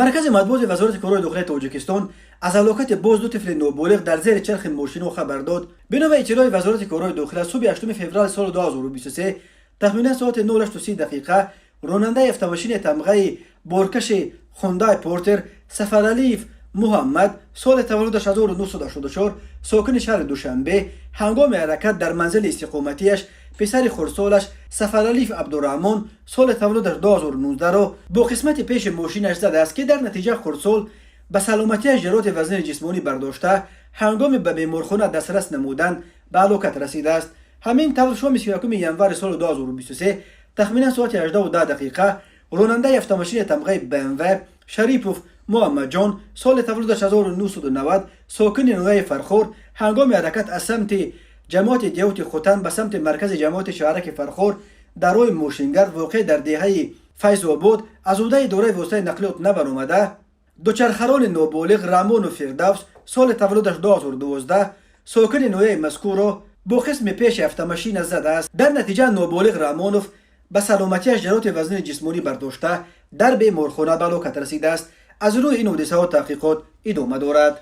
Маркази матбуоти Вазорати корҳои дохилаи Тоҷикистон аз ҳалокати боз ду тифли ноболиғ дар зери чархи мошинҳо хабар дод. Бино ба иттилои Вазорати корҳои дохила, субҳи 8 феврали соли 2023, тахминан соати 08:30 дақиқа, ронандаи автомошини тамғаи боркаши «Хундай Портер» Сафаралиев Муҳаммад, соли таваллудаш 1984, сокини шаҳри Душанбе, ҳангоми ҳаракат дар манзили истиқоматиаш писари хурдсолаш Сафаралиев Абдураҳмон, соли таваллудаш 2019-ро бо қисмати пеши мошинаш задааст, ки дар натиҷа хурдсол ба саломатиаш ҷароҳати вазнини ҷисмонӣ бардошта, ҳангоми ба беморхона дастрас намудан ба ҳалокат расидааст. Ҳамин тавр, шоми 31 январи соли 2023, тахминан соати 18:10 дақиқа, ронандаи автомошини тамғаи БМВ Шарипов Муҳаммадҷон, соли таваллудаш 1990, сокини ноҳияи Фархор, ҳангоми ҳаракат аз самти ҷамоати деҳоти Хутан ба самти маркази ҷамоати шаҳраки Фархор дар роҳи мошингард, воқеъ дар деҳаи Файзобод, аз ӯҳдаи идораи воситаи нақлиёт набаромада, дучархарони ноболиғ Раҳмону Фирдавс, соли таваллудаш 2012, сокини ноҳияи мазкурро бо қисми пеши автомошина задааст. Дар натиҷа ноболиғ Раҳмонов ба саломатиаш ҷароҳати вазнини ҷисмонӣ бардошта, дар беморхона ба ҳалокат расидааст. Аз рӯи ин ҳодисаҳо таҳқиқот идома дорад.